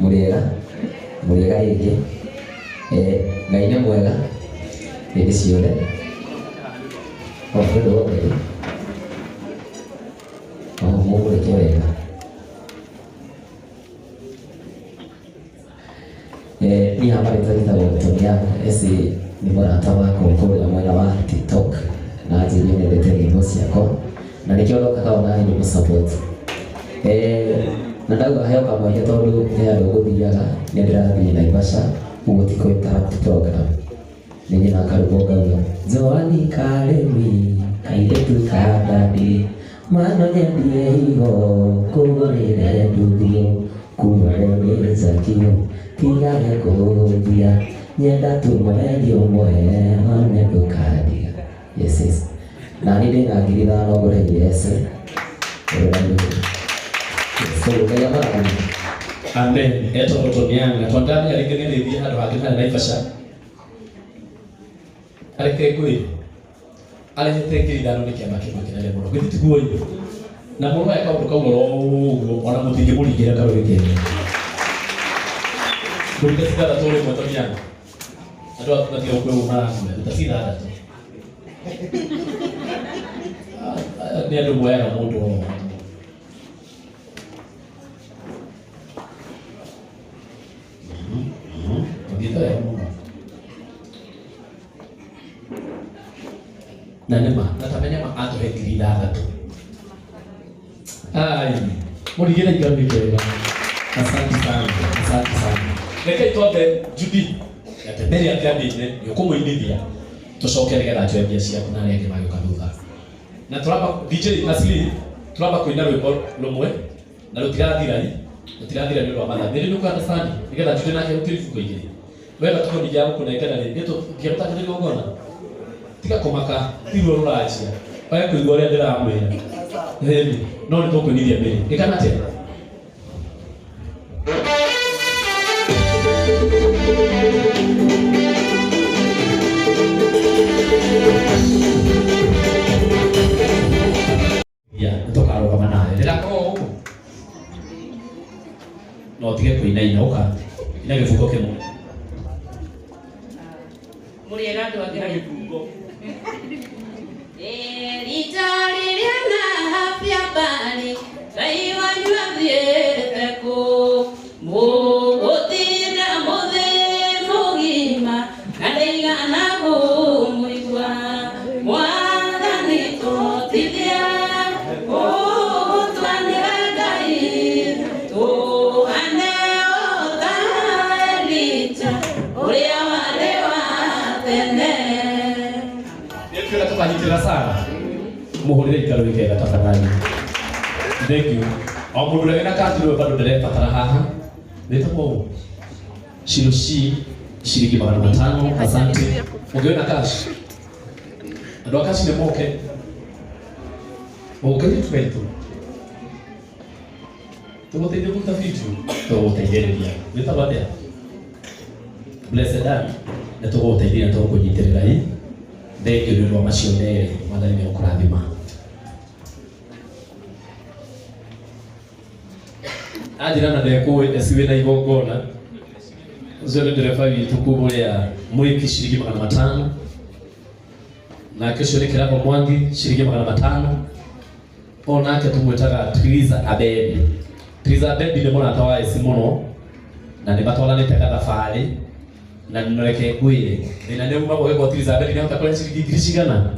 Mũrĩega mũrĩega rĩngĩ. Ngai nĩ mwega hĩndĩ ciothe. O nĩ ũndũ wa Ngai. O mũmũrĩke wega. Niĩ haha rĩtwa njĩtagwo Tony Esi, nĩ mũrata wakwa kũrĩa mwena wa TikTok na anjĩrire nĩendete nyĩmbo ciakwa na nĩkĩo ndokaga ona niĩ ndĩmũ support. Na ndauga heo kamweke tondũ nĩ handũ ngũthiaga, nĩ ndĩrathiĩ Naivasha, ũguo ti kũ interrupt program. Nĩ nyina karwĩmbo ngauga Joani Karĩmi kairĩtu ka ndadi mano nyendie higo kũgũrĩre nduthio kumarwo nĩ Zakio tigage kũthia nyenda tu mweri ũmwe one ndũkandiga. Yes, yes. Na niĩ ndĩna 5,000 ngũrĩire ese. Koguo Ngai amarathime. Amen. Etagwo Tony Young na twandamenya rĩngĩ nĩ rĩthiĩ handũ hangĩ harĩ Naivasha. Areke ngwĩre arehete 5,000 nĩ kĩama kĩmwe kĩnene mũno. Githĩ tiguo ithuĩ? Na mũndũ aya kaũndũ kau oro ũguo ona mũtingĩmũringĩra karũĩ kene. Mũringa ci ithathatũ rĩmwe Tony Young. Andũ aku matiga gũkwĩrwo marakuoya ruta ci ithathatũ. Nĩ andũ moyaga mũndũ o wothe. Ũthiĩte wega mũno. Na nĩma na tamenya ma atũhe 6,000. Ai, mũrigĩre ikarũ wega. Asante sana, asante sana. Rekei twambe Judy atembere athiambĩire nĩ ũkũmũinithia tũcoke nĩgetha njoe mbia ciaku na arĩa angĩ magĩũka thutha. Na tũramba DJ Asli tũramba kũina rwĩmbo rũmwe na rũtirathira i rũtirathira nĩ ũndũ wa mathaa. Nĩ nĩ understand nĩgetha Judy nake arute ibungo igĩrĩ. Wega tuko ningĩ gũkũnengera rĩ nĩ tũngĩgũtangĩra igongona tiga kũmaka tiguo rũranjia oe kũigua ũrĩa ndĩramwĩra. Ĩni no nĩ tũkũinithia mbere ĩkana atĩa? Ya nĩtũkarũgama nawe ndĩrakorwo gũkũ no ũtige kũinaina ũka ina gĩbungo kĩmwe. Mũrĩega andũ a Ina Ngai. gĩbungo. Rita rĩrĩa nahabia mbarĩ, Ngai wanyu athiĩte kũ? Mũgũtinda mũthĩ mũgima, na ndaigana kũmũigua. Mwathani tũhotithie, ũgũtua nĩwe Ngai, tũhane o ta Elija, ũrĩa warĩ wa tene. Nĩtwĩra tũkanyitĩrĩra Sara mũhũrĩre ikarũ wega tafadhali. Thank you. O mũndũ ũrĩa wĩna kandi rĩu bado ndĩrebatara haha wĩtagwo ũũ Shiroshi shilingi 500. Asante. Ũngĩ wĩna cash andũ a cash nĩ moke ũkaire tugaitũ tũgũteithia kũruta video tũgũteithĩrĩria wĩtagwo atĩa Blessed Dan nĩ tũgũgũteithia na tũgũkũnyitĩrĩra ĩ thengiũ nĩ ũndũ wa macio merĩ Mwathani nĩ egũkũrathima. Anjĩra na ndekũĩ eci wĩna igongona ũcio nĩ ndereba witũ kuma ũrĩa mwĩki ciringi 500 nake ũcio nĩ Kĩrago Mwangi ciringi 500 o nake tũmwĩtaga Triza Abedi. Triza Abedi nĩ mũrata wa eci mũno na nĩ matwaranĩte gathabarĩ na nĩreke ngwĩre thĩna nĩ uma gwĩkwo Triza Abedi nĩahota kũrĩha ciringi ngiri cigana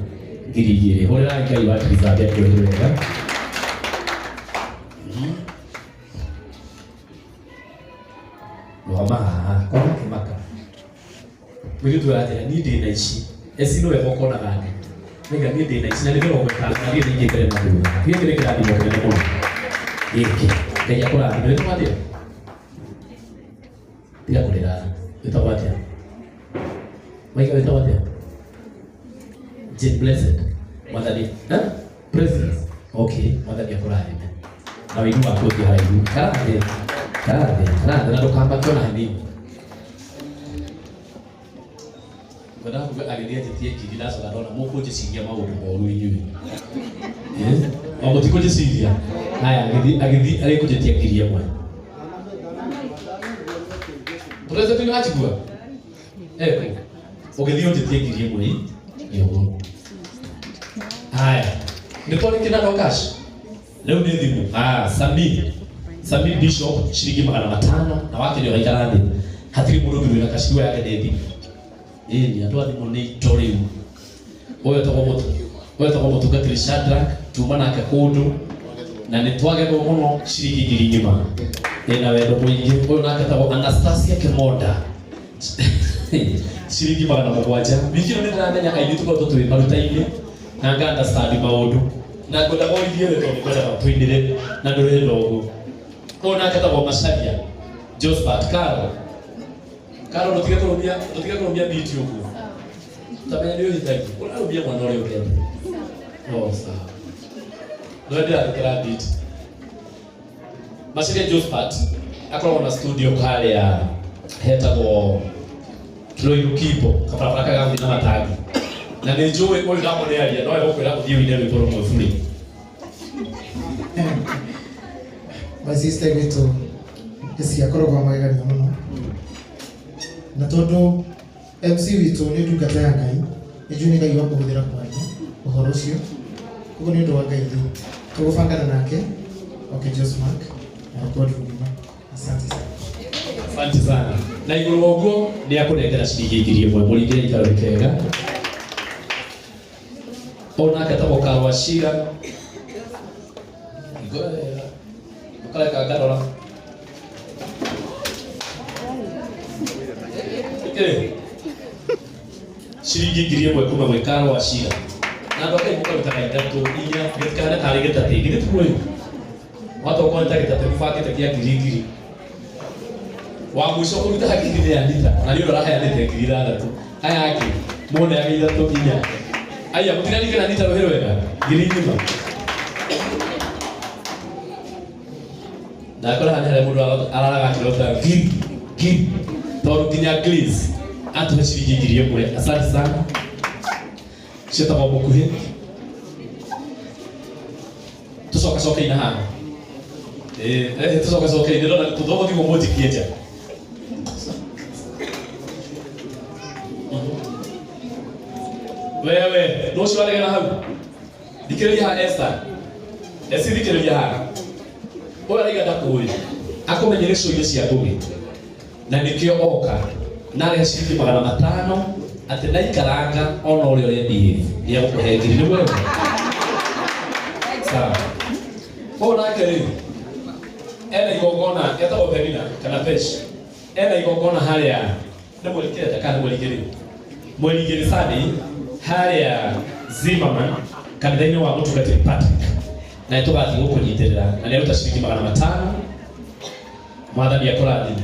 2,000. Hũrĩra Ngai wa Triza Abedi ũrĩ wega. Rũgama haha kona kĩmaka mũirĩtu aranjĩra niĩ ndĩna ici eci nĩwe ũkonaga thĩ nĩga niĩ ndĩna ici na nĩ 50 na niĩ ningĩ mbere na thutha gĩkĩ nĩ kĩrathimo kĩnene mũno gĩkĩ Ngai akũrathime. Wĩtagwo atĩa? Tiga kũrĩra. Wĩtagwo atĩa? Waiga wĩtagwo atĩa? Jane Blessed. Mwathani eh? President. Okay, Mwathani akũrathime na wĩini waku ũthiĩ haraihu. Karathĩ karathĩ karathĩ na ndũkamake ona hanini. Ngwendaga kuga agĩthiĩ anjĩtie ngiri ndacoka ndona mũkũnjĩciria maũndũ moru inyuĩ. O mũtikũnjĩciria. Haya agĩthiĩ agĩthiĩ arĩkũnjĩtia 1,000. President nĩ wajigua eko ũgĩthiĩ ũnjĩtie 1000 ĩ ũguo. Haya, nĩ twarĩkia na no cash. Rĩu nĩ thimũ. Ah, Sami Sami Bishop ciringi 500 na wake nĩ ũraikara thĩ. Hatirĩ mũndũ ũngĩ wĩna cash yake nĩ thimũ. Ĩni andũ a thimũ nĩ ito rĩu. Ũyũ etagwo mũtu ũyũ etagwo mũtungatĩri Shadrack, tuma nake kũndũ na nĩ twagethwo mũno ciringi 10,000 ĩna wendo mũingĩ. Ũyũ nake etagwo Anastasia Kĩmonda ciringi 700. Wiki ĩno nĩ ndĩramenya aini tũkoretwo twĩ maruta-inĩ na nga understand maũndũ na ngwendaga ũirie we tondũ ngwendaga tũinĩre na ndũrenda ũguo. Ũyũ nake etagwo Macharia Josephat Karo. Karo, ndũtige kũrũmia, ndũtige kũrũmia biti ũguo, tamenya nĩ ũhĩtagia ũrarũmia mwana ũrĩa ũngĩenda. Oh, sawa, no ndĩrathikĩra beat. Macharia Josephat akoragwo na studio harĩa hetagwo Ruiru Kimbo, kabarabara kagathiĩ na matangi, na nĩ njũĩ ũyũ ndamũnĩaria no egũkwĩra ũthiĩ ũine rwĩmbo rũmwe bure. My sister gwitũ ĩci akoragwo magegania mũno, na tondũ MC witũ nĩ ndungata ya Ngai, nĩ njũĩ nĩ Ngai wa kũhũthĩra kwaria ũhoro ũcio. Koguo nĩ ũndũ wa Ngai rĩ, tũgũbangana nake okay, Josmark na record rũgima. Asante sana. Asante sana. Na igũrũ wa ũguo nĩ akũnengera ciringi 1000 mũringĩre ikaro kega. Ona etagwo Karwa Shira. Igũrũ wega. Ũkareka ngarora. Ĩkĩrĩ ciringi 1000 kuma gwĩ Karwa Shira. Na andũ akai mũkarutaga ithatũ inya gĩtikahane tarĩ gĩtatĩ githĩ tiguo ĩ watokorwo nĩ ta gĩtatĩ mũbangĩte kĩa ngiri ngiri wa mũico kũruta ngiri nĩ Anita na nĩ ũndũ araheanĩte 6,000. Aya angĩ muoneaga ithatũ inya. Aya mũtiraririkana Anita rũhĩ rwega 10,000 ndakora haha nĩ harĩa mũndũ araraga akĩrota ngiri ngiri tondũ nginya Grace atũhe ciringi 1000. Asante sana, ciĩtagwo mũkuhĩ tũcokacoke-inĩ haha. Ĩĩ, tũcokacoke-inĩ ndona tũtũgũthiĩ mũnjikie nja. Wewe no ũcio waregana hau, thikĩrĩria haha. Esther Esi, thikĩrĩria haha. Ũyũ araiga ndakũĩ akũmenyere cũire cia ngũgĩ na nĩkĩo oka na arehe ciringi 500 atĩ ndaikaranga ona ũrĩa ũrebehave nĩ egũkũhe ngiri nĩguo ĩyo. Sawa, ũyũ nake rĩ ena igongona etagwo Penina kana Pesh, ena igongona harĩa nĩ mweri kenda kana mweri igĩrĩ, mweri igĩrĩ Sunday harĩa Zimmerman kanitha-inĩ wa mũtungatĩri Patrick, na nĩ tũgathiĩ gũkũnyitĩrĩra na nĩ aruta ciringi 500. Mwathani akũrathime.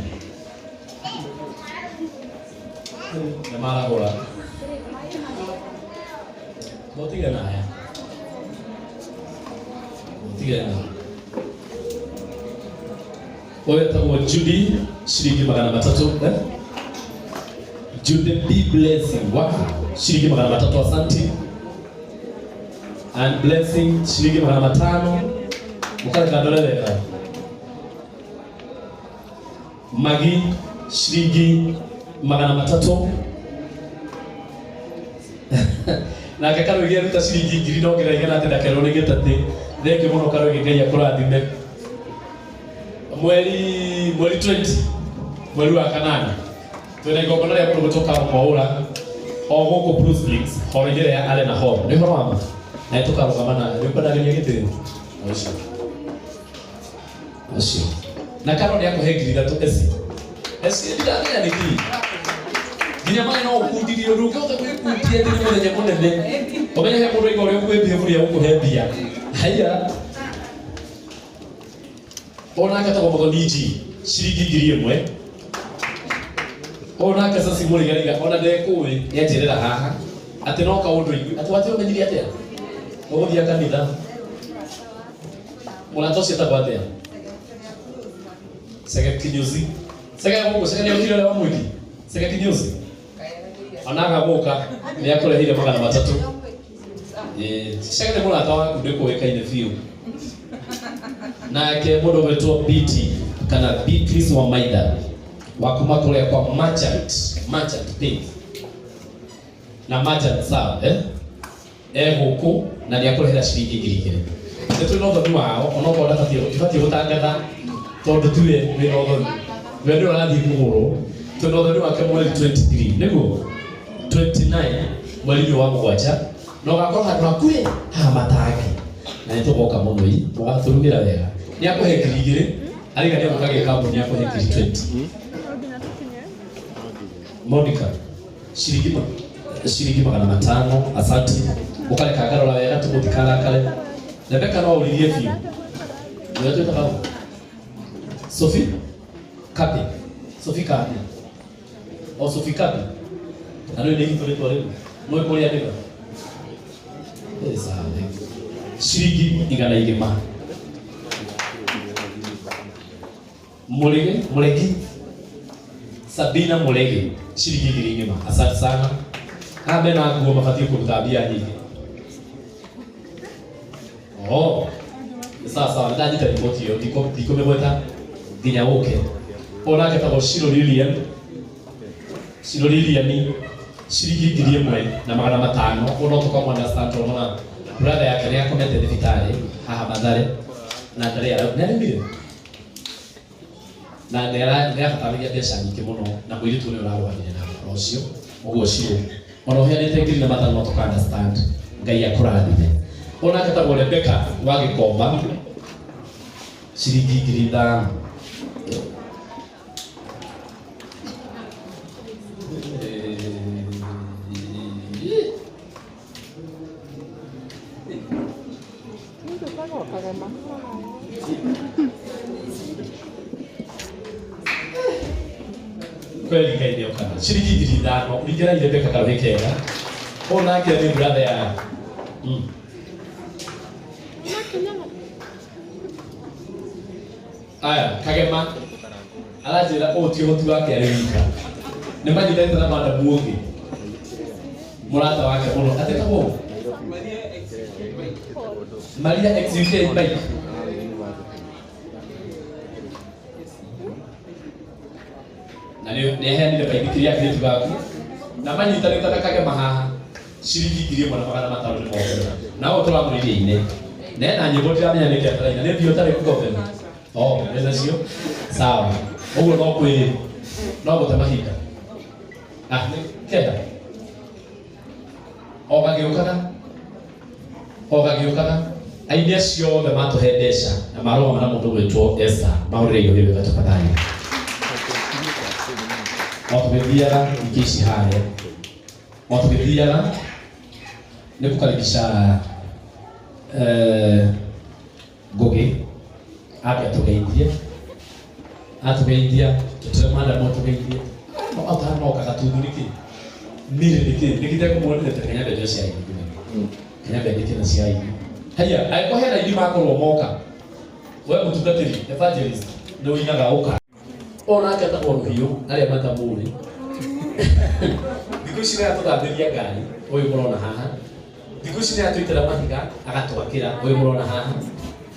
Nĩ maragũra mũtige na aya mũtige na ũyũ etagwo Judy ciringi 300, eh? Judy B Blessing wa ciringi 300, asante. And Blessing ciringi 500. Mũkareka ndore wega. Magi ciringi 300. Nake Karuigi aruta ciringi ngiri no ngĩraigana atĩ ndakerwo nĩ gĩtatĩ. Thengiũ mũno Karuigi, Ngai akũrathime. Mweri 20 mweri wa kanana twĩna igongona rĩa mũndũ gũtoka Mwaũra o gũkũ Bruce Links horo-inĩ ĩrĩa ya Arena Hall. Nĩ ũhoro wa ma na nĩ tũkarũgama na nĩ ũkwendagĩria gĩtĩo ũcio ũcio na Karo nĩ akũhe 3,000. Eci eci ndiramenya nĩkĩ nginya maĩ no ũkundirie ũndũ ũngĩhota gwĩkundia nĩ mũthenya mũnene ũmenye he mũndũ aiga ũrĩa ũkwĩmbia bũrĩa gũkũhe mbia. Haya, ona etagwo Mũthoni G ciringi 1000. Ona Caci mũrigariga ona ndekũĩ nĩanjĩrĩra haha atĩ no kaũndũ igu atĩ wate ũmenyire atĩa ũgũthiĩ kanitha. Mũrata ũcio etagwo atĩa? Sege Kinyozi. Sege gũkũ, Sege nĩokire ũrĩa wa mwĩki Sege Kinyozi onaga gũka nĩ akũreheire 300. Ĩĩ, Sege nĩ mũrata waku ndĩkũĩkaine biũ. Nake mũndũ gwĩtwo BT kana Beatrice wa Maitha. Wa kuma kũrĩa kwa Merchant, Merchant Pay na Merchant Serve, eh? Egũkũ na nĩ akũrĩhĩra ciringi 2,000. Nĩ tũrĩ na ũthoni wao, onokorwo ndabatiĩ, ndibatiĩ gũtangatha tondũ tiwe wĩna ũthoni, we nĩwe ũrathiĩ kũgũrwo. Twĩna ũthoni wake mweri 23, nĩguo 29, mweri ũyũ wa mũgwanja, na ũgakorwo handũ hakuhĩ haha matangi, na nĩ tũgoka mũno ii mũgatũrugĩra wega. Nĩ akũhe 2,000, arĩga nĩ agũkagia kambuni, akũhe 20,000. Monica, ciringi 500, asanti. Ukareka ngarora wega tu mũtikarakare. Rebecca, no ũririe biũ ũrĩa twĩtaga ũ? Sophie Kapi, Sophie Kapi, o Sophie Kapi, na rĩu nĩ ihitũ rĩtwa rĩu mũĩ kũrĩa ndĩga. Eh, sawa. Ciringi 100. Murege, Muregi, Sabina Muregi, ciringi 1,000. Asante sana. Ambe na nguo mabatiĩ kũruta mbia nyingĩ. Oh, sawa sawa, ndanyita riboti ĩyo, ndikũmĩgweta nginya ũke. Onake etagwo Shiro Lilian, Shiro Lilian, ciringi 1,500. Ũũ no tũkamũ understand tondũ na brother yake nĩ akomete thibitarĩ haha Mathare na ndarĩ nĩ arĩmire na nĩ abataragia mbeca nyingĩ mũno, na mũirĩtu ũrĩa ũrarũgamire na ũhoro ũcio. Ũguo Shiro, ona ũheanĩte 1,500, no tũka understand. Ngai akũrathime. Onake etagwo Rebecca wa Gĩkomba, ciringi 5,000. Kweli Ngai nĩ okaga. Ciringi 5,000, ringĩrai Rebecca karũhĩ kega. Ũyũ nake nĩ brother ya Aya, Kagema aranjĩra ũũ ti ũhoti wake arĩ wika, nĩ manyitanĩte na madamu ũngĩ mũrata wake mũno atĩtagwo Maria XUK bike. Na nĩ aheanire baithikiri ya kairĩtu gaku na manyitanĩte na Kagema haha ciringi 1,500 nĩ mongerera na ũũ tũramũrĩria ine na ena nyĩmbo ndiramenya nĩkĩ ataraina nĩ mbia ũtarĩ gũkombe. Oh, nĩ nacio sawa. Ũguo no kwĩ no gũte mahinda, ah, nĩ kenda o gagĩũkaga, o gagĩũkaga. Aini acio othe matũhe mbeca na marũgama na mũndũ gwĩtwo Esther, mahũrĩre indo wega tafadhali. O tũgĩthiaga ingĩ ici harĩa, o tũgĩthiaga nĩ kũkaribisha Ngũgĩ ambe atũgeithie, atũgeithia tũtire madamu atũgeithie no atanoka gatundu nĩkĩ mire nĩkĩ nĩkĩ tekũmuonire ta Kenya mbeca cia aini, Kenya mbeca kĩna cia aini. Haya, angĩkorwo hena aini makorwo moka, we mũtungatĩri evangelist nĩ ũinaga, ũka. Onake etagwo Rũhiũ, arĩa matamũrĩ thikũ ici nĩ atũthambĩria ngari, ũyũ mũrona haha. Thikũ ici nĩ atũitĩra mahiga agatwakĩra, ũyũ mũrona haha.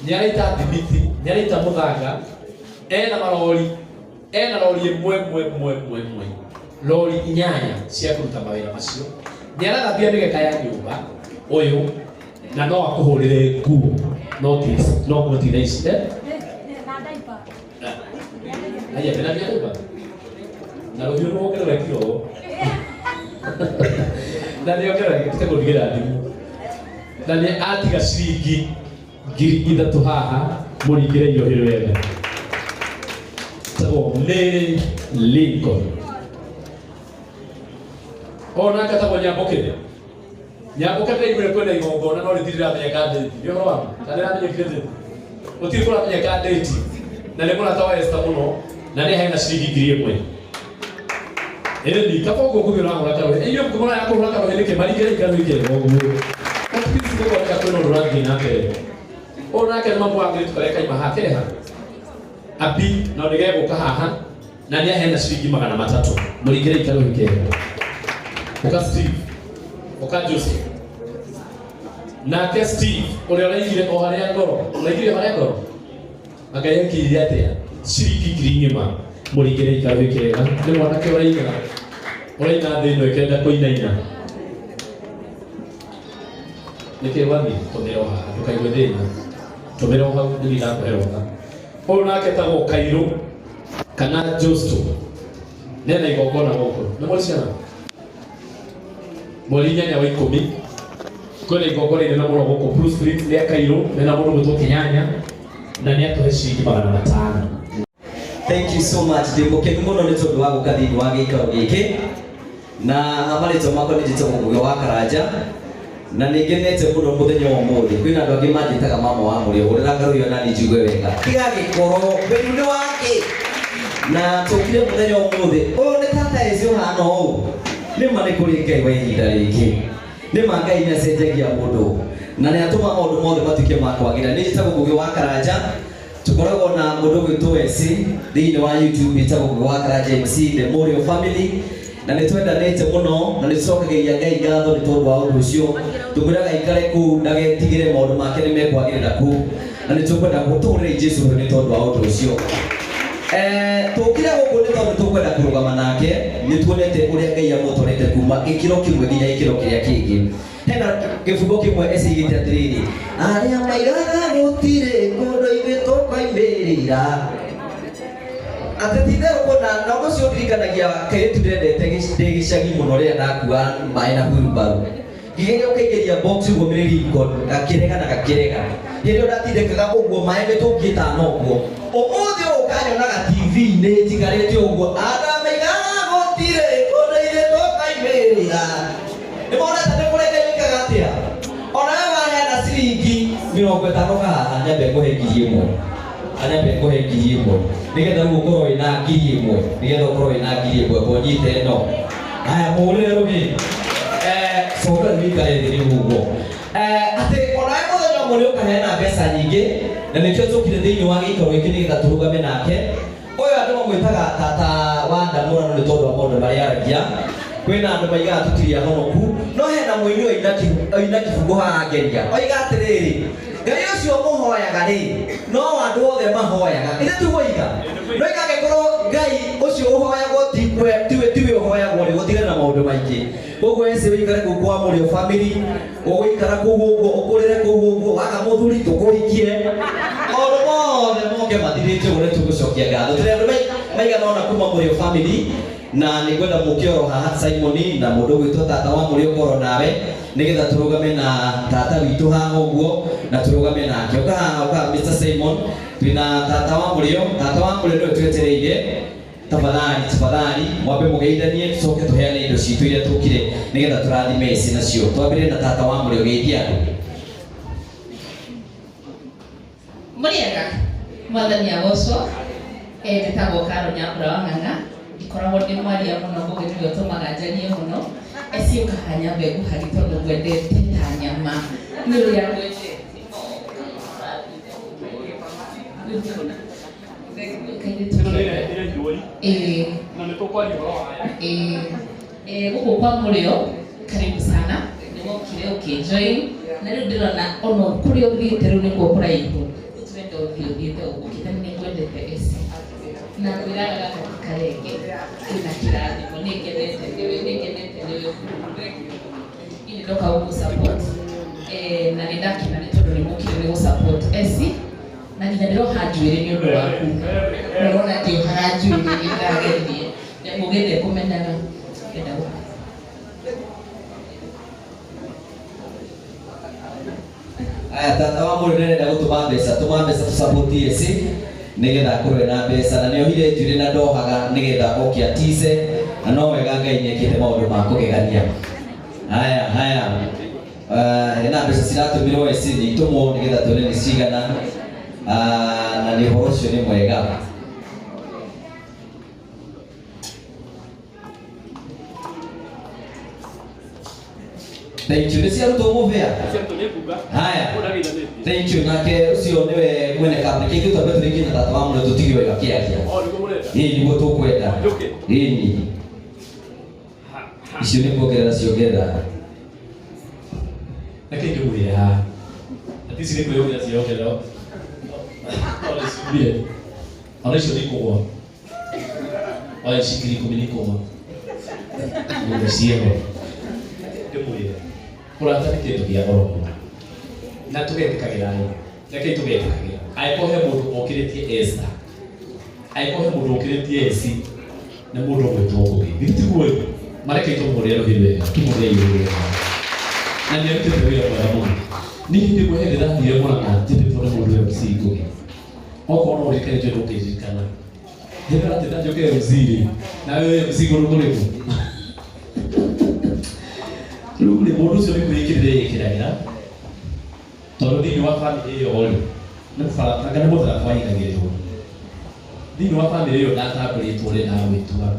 Nĩ araita thimiti, nĩ araita mũthanga, ena marori, ena rori ĩmwe ĩmwe ĩmwe ĩmwe ĩmwe, rori inyanya cia kũruta mawĩra macio. Nĩ arathambia mĩgeka ya nyũmba ũyũ, na no akũhũrĩre nguo, no ti no nguo ti thaa ici, eh? Haya, tena nyumba na rũhiũ rwongerera kiro na nĩongerera gĩte kũrugĩra thimũ, na nĩ atiga ciringi 3,000 haha, mũringĩre irio wega. Tagwo Mary Lincoln. Ona tagwo Nyamũkĩre, Nyamũkĩre, ndĩraiguire kwĩna igongona no rĩtirĩ rĩramenyeka date. Nĩ ũhoro wa ma kana rĩramenyekire date? Gũtirĩ kũramenyeka date, na nĩ mũrata wa Esther mũno, na nĩ aheana ciringi 1,000. Ĩni kaba ũguo ngũgĩ ũrahũra karũhĩ, inyuĩ mũraya kũhũra karũhĩ nĩkĩ? Maringĩre ikarũhĩ kega ũguo. At least nĩkuoneka kwĩna ũndũ ũrathiĩ na mbere. Ũyũ nake nĩ mamu wa kairĩtu karĩa kaima haha keha abi, no nĩgegũka haha na nĩ aheana ciringi 300, mũringĩre ikarũhĩ kega. Ũka Steve, ũka Joseph. Nake Steve ũrĩa ũraigire o harĩa ngoro, ũraigire o harĩa ngoro, anga yekire atĩa? Ciringi 1,000. Mũringĩre ikaro gĩkĩrega nĩ mwanake ũraina ũraina thĩ ĩno ĩkenda kũinaina nĩkĩ wathi tũmĩra o haha ndũkaigue thĩna tũmĩra o hau nĩthiĩ ndakũhe rũtha. Ũyũ nake etagwo Kairũ kana Justo nena igongona gũkũ nĩ mweri ciana mweri 8 wa 10 kwĩna igongona inene mũno gũkũ Blue Springs rĩa Kairũ mena mũndũ gwĩtwo Kĩnyanya na nĩ atũhe ciringi 500. Thank you so much. Ndĩ mũkenu mũno nĩ tondũ wa gũka thĩinĩ wa gĩikaro gĩkĩ na marĩtwa makwa nĩ njĩtagwo Ngugi wa Karanja na nĩ ngenete mũno mũthenya wa ũmũthĩ. Kwĩna andũ angĩ manjĩtaga mama wa mũrĩo, hũrĩra ngarũhio na niĩ njigue wega. Tiga gĩkoro wĩru nĩ wakĩ na tũkire mũthenya wa ũmũthĩ. Ũyũ nĩ tata eci ũhana ũũ. Nĩ ma nĩ kũrĩ Ngai wa ihinda rĩngĩ. Nĩ ma Ngai nĩ acenjagia mũndũ na nĩ atũmaga maũndũ mothe matuĩke ma kwagĩra. Nĩ njĩtagwo Ngugi wa Karanja. Tukoragwo na mũndũ gwĩtwo Eci thĩinĩ wa YouTube ĩtagwo Ngugi wa Karanja MC the Mũrĩo family na nĩ twendanĩte mũno na nĩ tũcokagĩria Ngai ngatho nĩ tondũ wa ũndũ ũcio. Tũmwĩraga aikare kũu ndagetigĩre maũndũ make nĩ mekwagĩrĩra kũu na nĩ tũkwenda gũtũrĩra Jesũ nĩ tondũ wa ũndũ ũcio. Tũkire gũkũ nĩ tondũ tũkwenda kũrũgama nake nĩ tuonete ũrĩa Ngai amũtwarĩte kuma gĩkĩro kĩmwe nginya gĩkĩro kĩrĩa kĩngĩ. Hena gĩbungo kĩmwe ecigĩte atĩrĩrĩ, arĩa maigaga gũtirĩ kũndũ ithuĩ tũkoimĩrĩra atĩ ti itherũ kũna. Na ũndũ ũcio ũndirikanagia kairĩtu ndendete ndĩ gĩcagi mũno rĩrĩa ndakua maĩ na wheelbarrow ngĩgeria gũkaingĩria box ũguo mĩrĩringo gakĩrega na gakĩrega. Hĩndĩ ĩyo ndatindĩkaga ũguo maĩ mĩtũngi ĩtano ũguo. Ũmũthĩ ũyũ ũkanyonaga TV-inĩ njikarĩte ũguo andũ maigaga gũtirĩ kũndũ ithuĩ tũkoimĩrĩra. Nĩ monete nĩ kũrĩ Ngai wĩkaga atĩa? Ona we waheana ciringi 50 haha nyambe ngũhe 1000. Anyambe ngũhe 1000 nĩgetha rĩu ũkorwo wĩna 1000 nĩgetha ũkorwo wĩna 1000 ngonyite ĩno. Haya mũhũrĩre rũhĩ. Coka rĩu wĩikare thĩ rĩu ũguo. Atĩ ona we mũthenya ũmwe nĩ ũkaheana mbeca nyingĩ na nĩkĩo tũkire thĩinĩ wa gĩikaro gĩkĩ nĩgetha tũrũgame nake. Ũyũ andũ mamwĩtaga tata wa ndamũrano nĩ tondũ wa maũndũ marĩa aragia. Kwĩna andũ maigaga tũtirĩ ahonoku no hena mũini oina kĩbungo haha ngeria oiga atĩrĩrĩ, Ngai ũcio mũhoyaga rĩ no andũ othe mahoyaga. Ithe tiguo oiga? No oiga angĩkorwo Ngai ũcio ũhoyagwo tiwe ũhoyagwo rĩ, gũtigane na maũndũ maingĩ. Koguo eci wĩikare kũu kwa Mũrĩo family, ũgũikara kũu ũguo, ũkũrĩre kũu ũguo, waga mũthuri tũkũhikie. Maũndũ mothe moke mathirĩte ũguo nĩ tũgũcokia ngatho. Tũrĩ andũ maigana ũna kuma Mũrĩo family na nĩ ngwenda mũke oro haha Simon na mũndũ ũgwĩtwo tata wa Mũrĩo ũkorwo nawe nĩgetha tũrũgame na tata witũ haha ũguo na tũrũgame nake. Ũka haha, ũka Mr Simon, twĩna tata wa Mũrĩo. Tata wa Mũrĩo nĩwe twetereire. Tafadhali, tafadhali mwambe mũgeithanie tũcoke tũheane indo citũ iria tũkire nĩgetha tũrathime ici nacio. Twambĩrĩrie na tata wa Mũrĩo, geithia andũ. Mũrĩega mwathani agocwo. Njĩtagwo Karo Nyambura wa Ng'ang'a, ndikoragwo ndĩ mwaria mũno Ngugi nĩwe ũtũmaga njarie mũno. Eci ũkaha nyambe nguhagi tondũ ngwendete ta nyama nĩ ũrĩa ngwendete. Gũkũ kwa Mũrĩo karibu sana, nĩwokire ũkĩjoin na rĩu ndĩrona ona kũrĩa ũthiĩte rĩu nĩkuo kũraihu. Tũrenda ũthiĩ ũthiĩte ũkĩte nĩ ngwendete eci na ngwĩraga gaka ti karenge kĩna kĩrathimo nĩ ngenete nĩwe nĩ ngenete nĩwe ini ndoka gũkũ support na nĩ ndakena nĩ tondũ nĩ mũkire nĩ gũ support eci na nginya ndĩroha njuĩrĩ nĩ ũndũ waku. Ũrona ndĩohaga njuĩrĩ nĩ ndageririe Ngugi ndekũmenyaga enda gũka. Aya tata wa Mũrĩo nĩarenda gũtũma mbeca, tũma mbeca tũ support eci nĩgetha akorwo ena mbeca na nĩohire njuĩrĩ na ndohaga nĩgetha oke atice na no wega Ngai nĩekĩte maũndũ ma kũgegania. Haya, haya. Hena mbeca ciratũmirwo eci nĩ itũmwo nĩgetha tuone nĩ cigana. Na nĩ ũhoro ũcio nĩ mwega. Thank you. Nĩ ciarutwo mũbĩa? Haya. Thank you. Nake ũcio nĩwe mwene kambuni. Kĩngĩ twambe tũrĩkie na tata wa Mũrĩo tũtige ũyũ akĩaria. Ĩĩ nĩguo tũkwenda. Ĩĩ. Icio nĩ kuongerera ciongerera. Reke ngĩmwĩre haha. Ati ici nĩ kwĩyongerera ciĩyongerera. Ona ciumire. Ona icio nĩ ikũgwa. Oya ici 10,000 nĩ ikũma. Ng'ombe ciĩho. Ndĩmwĩre. Ũrata nĩ kĩndũ kĩa goro mũno. Na tũgetĩkagĩra ĩ. Rekei tũgetĩkagĩra. Angĩkorwo he mũndũ okĩrĩtie Esther. Angĩkorwo he mũndũ okĩrĩtie Esi. Nĩ mũndũ ũgwĩtwo Ngũgĩ. Githĩ tiguo ĩ? Marekei tũmũrĩe rũhĩ wega. Tũmũrĩe irio wega. Na nĩ arutĩte wĩra mwega mũno. Niĩ hĩndĩ ĩmwe hĩndĩ ndathire Mũrang'a njĩtĩtwo nĩ mũndũ MC Ngũgĩ. Okorwo no ũririkane njũĩ ndũngĩririkana. Ndĩra atĩ ndanjũke MC rĩ. Nawe wĩ MC kũndũ kũrĩkũ? Rĩu rĩ mũndũ ũcio nĩ kwĩĩkĩrĩra ĩkĩragĩra. Tondũ thĩinĩ wa bamĩrĩ ĩyo rĩ, nĩ mũbaranga nĩ mũtharaba waigagĩrĩrwo. Thĩinĩ wa bamĩrĩ ĩyo ndatambũrĩtwo rĩ ndagwĩtua.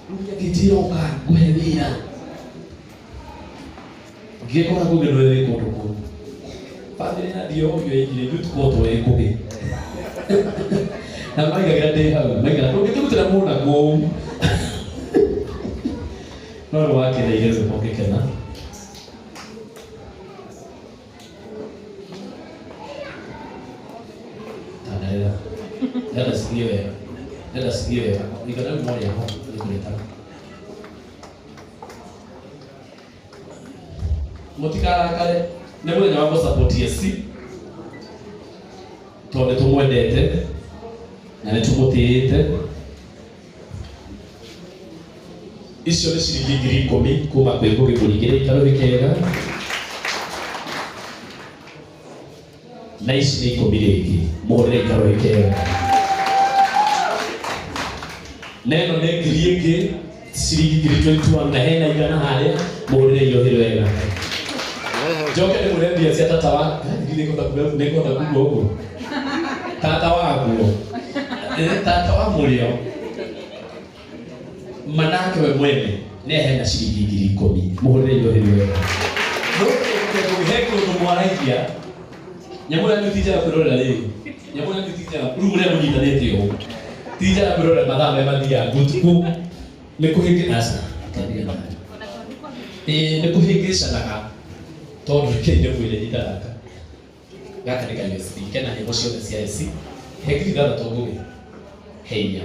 Rĩu nĩakĩnjĩra ũka ngũhe wĩra. Ngĩkora Ngũgĩ nĩwe wĩ kũndũ kũu. Bamĩrĩ yathiĩ o ũguo yaigire ithuĩ tũkorwo tũĩ Ngũgĩ. Na maigagĩra ndĩ hau, maigaga ndũngĩtũrutĩra mũna kũu. No nĩ wakeneire rwĩmbo ngĩkena. Tandarĩra. Ndĩrenda cithiĩ wega. Ndĩrenda cithiĩ wega. Igana rĩu no rĩakwa nĩngũrĩta. Mũtikarakare nĩ mũthenya wa gũsupport SC tondũ nĩ tũmwendete na nĩ tũmũtĩĩte. Icio nĩ ciringi 10,000 kuma kwĩ Ngũgĩ mũringĩre ikarũhĩ kega. Na ici nĩ 10 rĩngĩ mũhũrĩre ikarũhĩ kega. Na ĩno nĩ ngiri ĩngĩ ciringi 21,000 na hena 100 harĩa mũhũrĩre irohĩ wega. Njoke ndĩmwĩre mbia cia tata wa nĩngũhota kuga ũguo. Tata waguo. Tata wa mũrĩo. Manake we mwene nĩ aheana ciringi 10,000 mũhũrĩre irohĩ wega. He kũndũ mwaragia nyamũ yanyu ti njega kwĩrorera rĩrĩ. Nyamũ yanyu ti njega rĩu ũrĩa mũnyitanĩte ũũ. Ti njega kwĩrorera mathaa marĩa mathiaga ũtukũ. Nĩ kũhĩngĩca. Ĩĩ nĩ kũhĩngĩcanaga tondũ rekei ndĩmwĩre ihinda gaka. Gaka nĩ ka USB kena nyĩmbo ciothe cia AC. He 6,000 Ngũgĩ. He 4.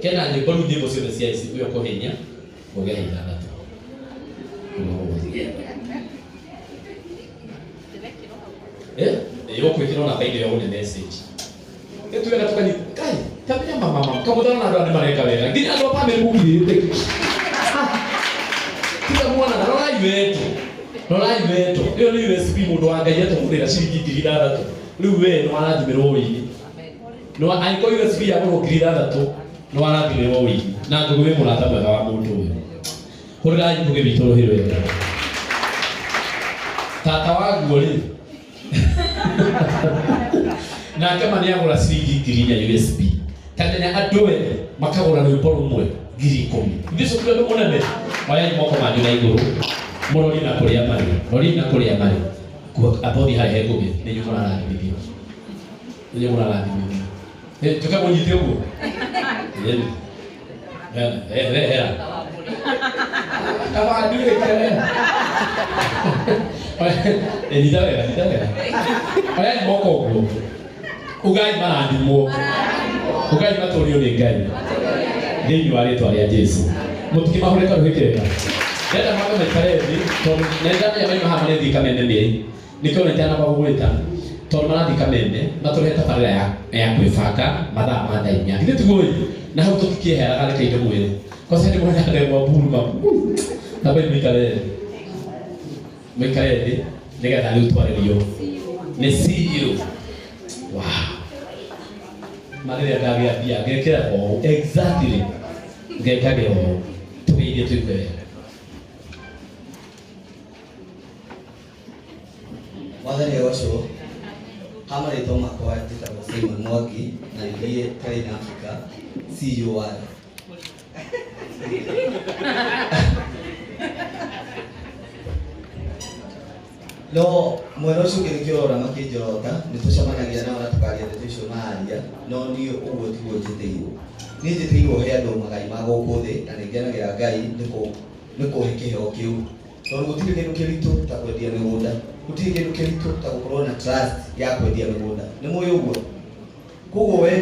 Kena nyĩmbo rĩu nyĩmbo ciothe cia AC ũyũ ũkũhe 4 Ngũgĩ he 6. Eh? Ĩĩ ũkwĩkĩra ona baida ĩyo nĩ message. Ĩtuwega tũkanyita. Kai, tamenya mama mama. Kamũthana na andũ aya nĩ mareka wega. Nginya andũ a bamĩrĩ mũkirĩte. Tiga mwana na rorai wendo. Rorai wendo. Ĩyo nĩ USB mũndũ wa Ngai atũgũrĩra ciringi 6,000. Rĩu we nĩ warathimĩrwo ũini. Nĩ angĩkorwo USB yagũrwo 6,000 nĩ warathimĩrwo ũini. Na Ngũgĩ wĩ mũrata mwega wa mũndũ ũyũ. Hũrĩrai Ngũgĩ witũ rũhĩ rwega. Tata waguo rĩ. Nake ma nĩagũra ciringi 4,000 USB. Kamenya andũ ene makagũra rwĩmbo rũmwe 10,000. Ithuĩ ũcio ti ũndũ mũnene. Oyai moko manyu na igũrũ. Mũrorie na kũrĩa marĩ. Rorie na kũrĩa marĩ. Abothi harĩa he Ngũgĩ nĩ inyuĩ mũrarathimithio. Nĩ inyuĩ mũrarathimithio. Njũke mũnyite ũguo. Hera. Kaba nduĩke. Nyita wega, nyita wega. Oyai moko ũguo. Ugai marathimwo. Ugai matũrio nĩ Ngai. Thĩinĩ wa rĩtwa rĩa Jesũ. Mũtikĩmahũre karũhĩ kega. Ndĩrenda mambe maikare thĩ tondũ nĩ ndamenya mauma haha marethiĩ Kameme mĩrĩ. Nĩkĩo nĩndanamba gũgwĩta tondũ marathiĩ Kameme matũrehe tabarĩra ya kwĩbanga mathaa ma thaa 4. Githĩ tiguo ĩ? Na hau tũtikĩeheraga reke ndĩmwĩre. Kwanza nĩ mwena ndegwa mburu mabu. Nambai mũikare thĩ. Mũikare thĩ nĩgetha rĩu twarĩrio. Nĩ CEO. Wow. Marĩrĩa ndagĩa mbia ngekĩra ũũ exactly. Ngekagĩra ũũ. Tũgeithie tũigue wega. Mwathani agocwo. Ha marĩtwa makwa njĩtagwo Simon Mwangi na nĩ Train Africa CEO wa No mwena ũcio ũngĩ nĩkĩo ũrona makĩnjorota nĩ tũcemanagia nao na tũkaria ndeto icio mararia no niĩ ũguo tiguo njĩtĩirwo. Niĩ njĩtĩirwo he andũ magai ma gũkũ thĩ na nĩ ngenagĩra Ngai nĩ kũhe kĩheo kĩu. Tondũ gũtirĩ kĩndũ kĩritũ ta kwendia mĩgũnda, gũtirĩ kĩndũ kĩritũ ta gũkorwo na trust ya kwendia mĩgũnda. Nĩ mũĩ ũguo?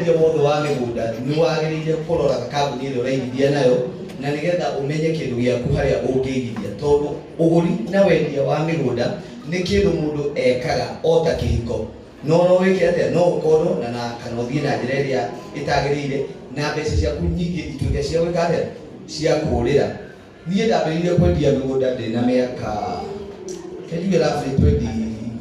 Wendia wothe wa mĩgũnda nĩ wagĩrĩire kũrora kambuni ĩrĩa ũraigithia nayo na nĩgetha ũmenye kĩndũ gĩaku harĩa ũngĩigithia tondũ ũgũri na wendia wa mĩgũnda nĩ kĩndũ mũndũ ekaga o ta kĩhiko no no wĩke atĩa no ũkorwo na kana ũthiĩ na njĩra ĩrĩa ĩtagĩrĩire na mbeca ciaku nyingĩ ituĩke cia gwĩka atĩa cia kũũrĩra. Niĩ ndambĩrĩirie kwendia mĩgũnda ndĩ na mĩaka kenjuge roughly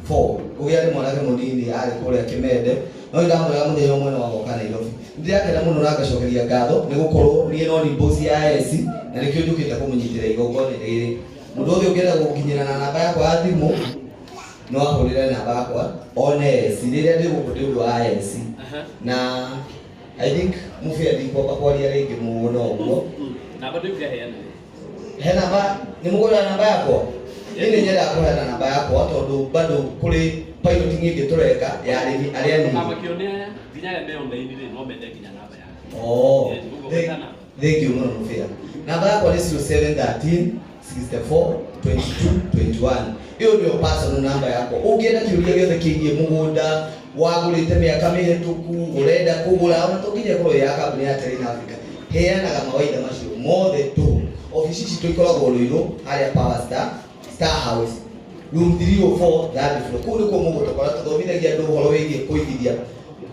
24 ũgĩa arĩ mwanake mũnini arĩ kũrĩa Kĩmende no ndamwĩra mũthenya ũmwe no agoka Nairobi. Ndĩrakena mũno na ngacokeria ngatho nĩ gũkorwo niĩ no ni boss ya S na nĩkĩo njũkĩte kũmũnyitĩra igongona rĩrĩ. Mũndũ ũyũ ũngĩenda gũkinyĩra na namba yakwa ya thimũ no ahũrĩre namba yakwa one S rĩrĩa ndĩ gũkũ ndĩ ũndũ wa S na I think mũbĩa ndikwamba kwaria rĩngĩ mũno ũguo. Namba ndĩngĩheana. He namba nĩ mũgũra namba yakwa? Niĩ nĩ nyendaga kũheana namba yakwa tondũ bado kũrĩ piloting ĩngĩ tũreka ya arĩmi arĩa anini. Amakio nĩ aya nginya arĩa me online rĩ no mende nginya namba yaku. Oh, thank you mũno mũbĩa. Namba yakwa nĩ 0713 64 22 21. Ĩyo nĩyo personal namba yakwa. Ũngĩenda kĩũria gĩothe kĩgiĩ mũgũnda wagũrĩte mĩaka mĩhĩtũku ũrenda kũgũra ona to nginya ĩkorwo ya kambuni ya Terrain Africa heanaga mawaitha macio mothe tũhũ. Ofici citũ ikoragwo Ruiru harĩa Power Star Star House room 304 third floor. Kũu nĩkuo mũgũtũkora tũthomithagia andũ ũhoro wĩgiĩ kũigithia.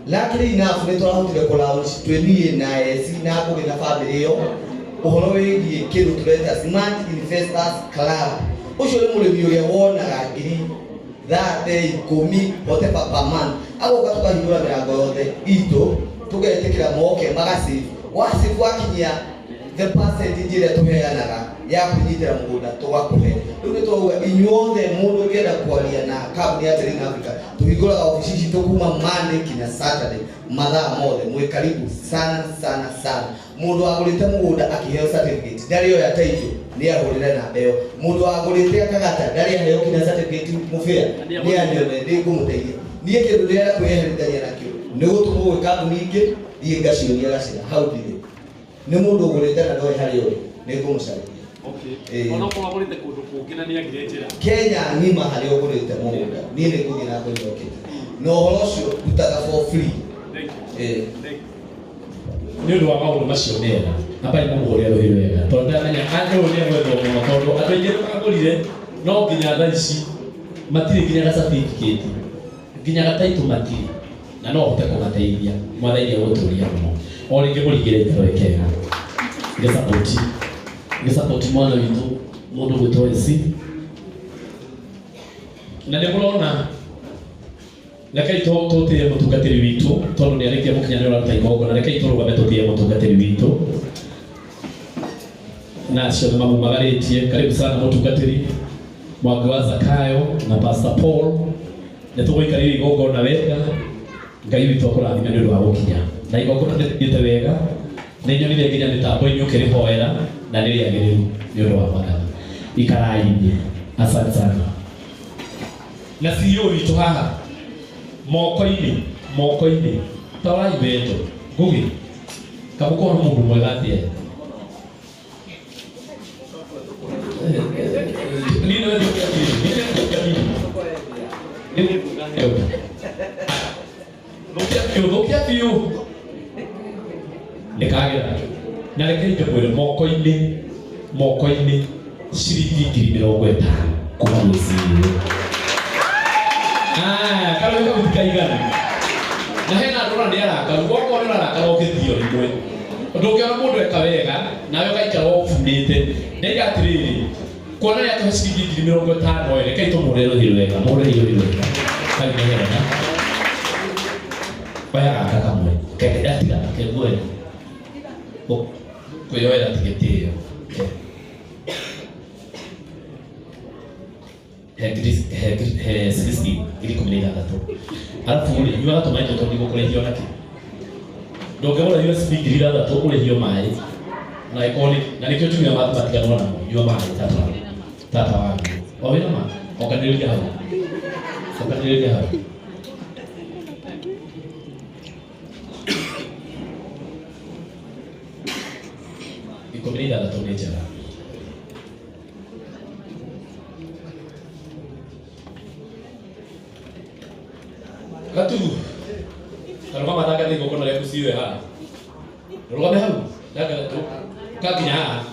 Luckily enough nĩ tũrahotire kũ launch twĩ niĩ na S na Ngũgĩ na bamĩrĩ ĩyo ũhoro wĩgiĩ kĩndũ tũreta Smart Investors Club. Ũcio nĩ mũrĩmi ũrĩa wonaga ngiri 30 whatever per month agoka tũkahingũra mĩrango yothe itũ tũgetĩkĩra moke magasave wasave wakinyia the percentage ĩrĩa tũheanaga ya kwĩnyitĩra mũgũnda tũgakũhe. Rĩu nĩ twauga inyuothe mũndũ ũngĩenda kwaria na kambuni ya Terrain Africa tũhingũraga ofici citũ kuma Monday nginya Saturday mathaa mothe mwĩ karibu sana sana sana. Mũndũ wagũrĩte mũgũnda akĩheo certificate ndarĩ oya title nĩ ahũrĩre namba ĩyo. Mũndũ wagũrĩte akagata ndarĩ aheo kinya certificate mũbĩa nĩ anyone nĩ ngũmũteithia. Niĩ kĩndũ ndĩrenda kwĩyeherithania nakĩo nĩ gũtũmwo gwĩ kambuni ingĩ thiĩ ngaciũria gacĩra hau ndirĩ. Nĩ mũndũ ũgũrĩte na ndoĩ harĩa ũrĩ nĩ ngũmũcarĩria. Okay. Ona okorwo agũrĩte kũndũ kũngĩ na nĩagire njĩra. Kenya ng'ima harĩa ũgũrĩte mũgũnda niĩ nĩ ngũthiĩ na ngũnyokete na ũhoro ũcio ndutaga for free. Thank you. Thank you. Nĩ ũndũ wa maũndũ macio mega amba nĩmũhũrĩre rũhĩ wega tondũ ndamenya ũyũ nĩ egwethwo mũno tondũ andũ aingĩ nĩmagũrire no nginya thaa ici matirĩ nginya ga certificate nginya ga title matirĩ na no ũhote kũmateithia mwathani egũtũria mũno. O rĩngĩ mũringĩre itaro ĩkega gĩsapoti mwana witũ mũndũ gwĩtwo AC na nĩ mũrona rekei tũtĩe mũtungatĩri witũ tondũ nĩ arĩkia mũkinya nĩ ũraruta igongona. Rekei tũrũgame tũtĩe mũtungatĩri witũ na acio nĩ mamumagarĩtie. Karibu sana mũtungatĩri Mwangi wa Zakayo na Pastor Paul. Nĩ tũgũikarĩria igongona wega. Ngai witũ akũrathime nĩ ũndũ wa gũkinya na igongona nĩ wega nĩ nyonire nginya mĩtambo-inĩ ũkĩrĩhoera na nĩ rĩagĩrĩru nĩ ũndũ wa Mwathani. Ikarai-inĩ. Asante sana. Na CEO witũ haha moko-inĩ moko-inĩ tarai wendo Ngũgĩ kamũkorwo nĩ mũndũ mwega atĩa niĩ nĩwe thũkia biũ niĩ nĩwe thũkia biũ thũkia biũ thũkia biũ nĩkagĩra na rekei ndĩmwĩre moko-inĩ moko-inĩ ciringi 50,000 kuma gwĩ CEO. Karũĩ kau ti kaiganu na hena andũ ona nĩ arakaru okorwo nĩ ũrarakara ũngĩthio rĩmwe ndũngĩona mũndũ eka wega nawe ũgaikara ũbunĩte ndaiga atĩrĩrĩ kuona nĩ atũhe ciringi 50,000 ĩ rekei tũmũhũrĩre rũhĩ rwega mũhũrĩre rũhĩ rwega kau nĩ hega oya gaka kamwe atiga kengue kwĩyoera ti gĩtĩo he 16 16,000 arabu rĩ nyuaga tũmaĩ tũtũ ndigũkũrĩhio nakĩ ndũngĩgũra USB 6,000 ũrĩhio maĩ na ĩkorwo na nĩkĩo tumia matiganwo namo nyua maĩ tata tata wangu o wĩna ma onganĩrĩria hau onganĩrĩria hau 16 nĩ njega. Gatugu karũgama thangathĩ igongona rĩaku ciwe haha. Rũgame hau, ndanga ũka nginya haha.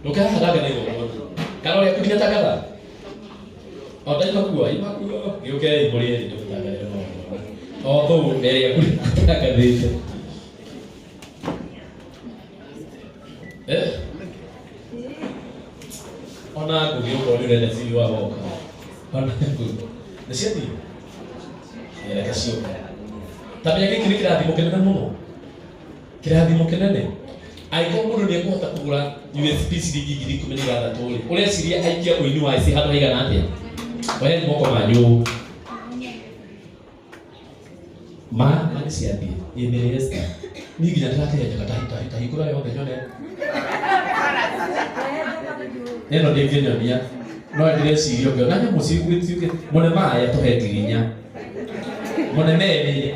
Ndũke haha ndanga na igongona. Kana ũrĩa nginya tangatha. O ndaimakua, imakua, gĩũke mũrĩe ndĩmũtangathĩre magongona. O thũũ mbere yaku tangathĩte. Eh? Ona ngũgĩ okorwo nĩ ũrenda cirio wagoka. Ona ngũgĩ. Nĩ ciathiĩ? Reke ciũke. Ta menya gĩkĩ nĩ kĩrathimo kĩnene mũno. Kĩrathimo kĩnene. Angĩkorwo mũndũ nĩ ekũhota kũgũra USB ciringi 16,000 rĩ, ũreciria aikia ũini wa ici handũ haigana atĩa? Oyai moko manyu. Ma ma nĩ ciathiĩ. Ĩ Mary Esther. Niĩ nginya ndĩrakĩhenjaga ta hingũra yothe nyone. Ĩno ndĩngĩnyonia. No ndĩreciria ũngĩona nyamũ ciũkĩte mũne maĩ atũhe ngirinya. Mũne merĩ.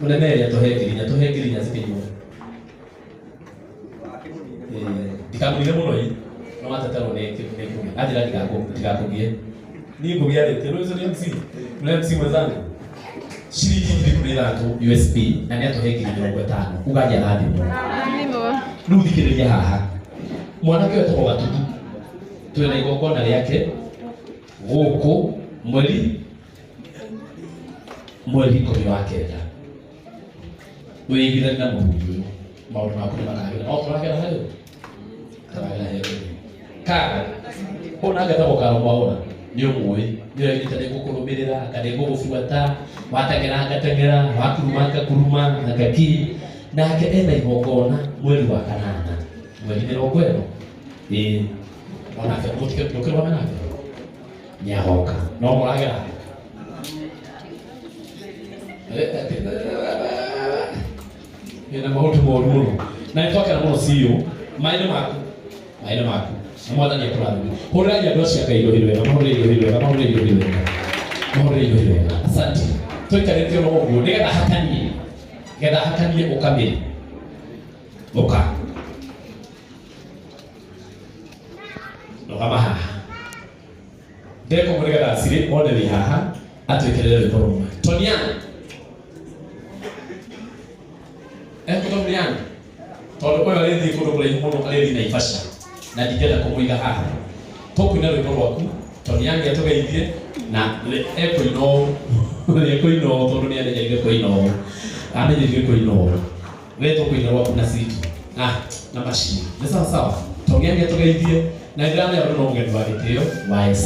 Mũne merĩ atũhe ngirinya, tũhe ngirinya cikĩnyuo. Ndikamũnine mũno ĩ. No wateterwo nĩ nĩ ngũgĩ. Anjĩra ndikakũgie. Niĩ ngũgĩ arĩtie. Rũcio nĩ MC. Nĩ MC mwenzangu. Ciringi 16,000 USB na nĩ atũhe 50,000. Uga nĩ arathimwo. Rĩu thikĩrĩria haha. Mwanake ũyũ etagwo Gatutu. Twĩna igongona rĩake gũkũ mweri 19. Wĩiguithanie na mũthuri ũyũ maũndũ maku nĩ makagĩra. No tũragera harĩ tũragera harĩ kara ũyũ nake etagwo Karo Mwaũra nĩ ũmũĩ nĩ ũrerĩte nĩ ngũkũrũmĩrĩra kana nĩ ngũgũbuata wateng'era ngateng'era wakuruma ngakuruma na ngaki nake ena igongona mweri wa kanana mweri 40 ĩĩ onake mũtige ndũkĩrũgame nake nĩ agoka no mũragera ĩna maũndũ moru mũno na nĩ twakena mũno ciũ maĩ nĩ maku maĩ nĩ maku na mwathani akũrathime hũrĩrai andũ acio a Ngai rũhĩ rwega mahũrĩre rũhĩ rwega mahũrĩre rũhĩ rwega mahũrĩre rũhĩ rwega asante tũikarĩte oro ũguo nĩgetha hakanie getha hakanie ũkamĩrĩ ũka rũgama haha ndeko ũguo nĩgetha acirĩ one wĩ haha atwĩkĩrĩre rwĩmbo rũmwe Tonian ekũtonian tondũ ũyũ arĩthiĩ kũndũ kũraihu mũno arĩthiĩ Naivasha na ndingĩenda kũmũiga haha tũkũina rwĩmbo rwaku Tonian atũgeithie na ekũina ũũ ekũina ũũ tondũ nĩ amenyerire kũina ũũ amenyerire kũina ũũ we tũkũina rwaku na citi na macini nĩ sawa sawa Tonian atũgeithie na nĩndĩramenya bado no mũgeni wa gĩtĩo wa EC.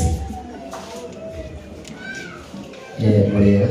Mũrĩega.